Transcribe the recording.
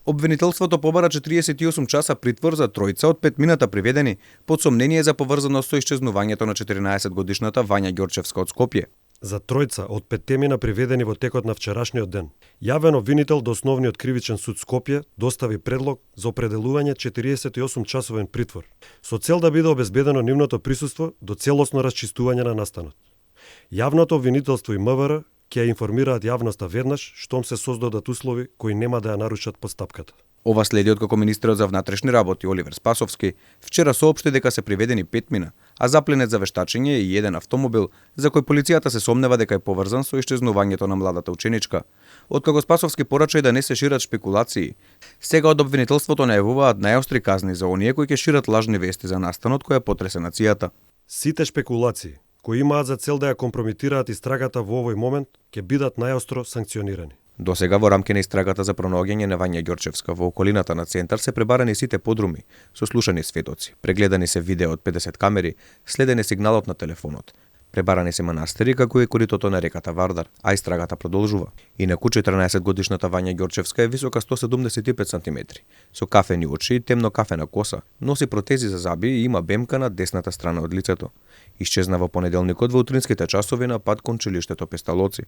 Обвинителството побара 48 часа притвор за тројца од 5 мината приведени под сомнение за поврзаност со исчезнувањето на 14-годишната Вања Ѓорчевска од Скопје. За тројца од 5 мина приведени во текот на вчерашниот ден. Јавен обвинител до Основниот кривичен суд Скопје достави предлог за определување 48-часовен притвор, со цел да биде обезбедено нивното присуство до целосно расчистување на настанот. Јавното обвинителство и МВР ќе ја информираат јавноста веднаш штом се создадат услови кои нема да ја нарушат постапката. Ова следи откако министерот за внатрешни работи Оливер Спасовски вчера соопшти дека се приведени 5 мина, а запленет за вештачење е и еден автомобил за кој полицијата се сомнева дека е поврзан со исчезнувањето на младата ученичка. Откако Спасовски порача и да не се шират шпекулации, сега од обвинителството најавуваат најостри казни за оние кои ќе шират лажни вести за настанот која потресе нацијата. Сите шпекулации кои имаат за цел да ја компромитираат истрагата во овој момент ќе бидат најостро санкционирани. До сега во рамки на истрагата за пронаоѓање на Вања Ѓорчевска во околината на центар се пребарани сите подруми, сослушани сведоци, прегледани се видео од 50 камери, следен е сигналот на телефонот. Пребарани се манастири како и коритото на реката Вардар, а истрагата продолжува. Инаку 14-годишната Вања Ѓорчевска е висока 175 см, со кафени очи и темно кафена коса, носи протези за заби и има бемка на десната страна од лицето. Исчезна во понеделникот во утринските часови на пат кон училиштето Песталоци.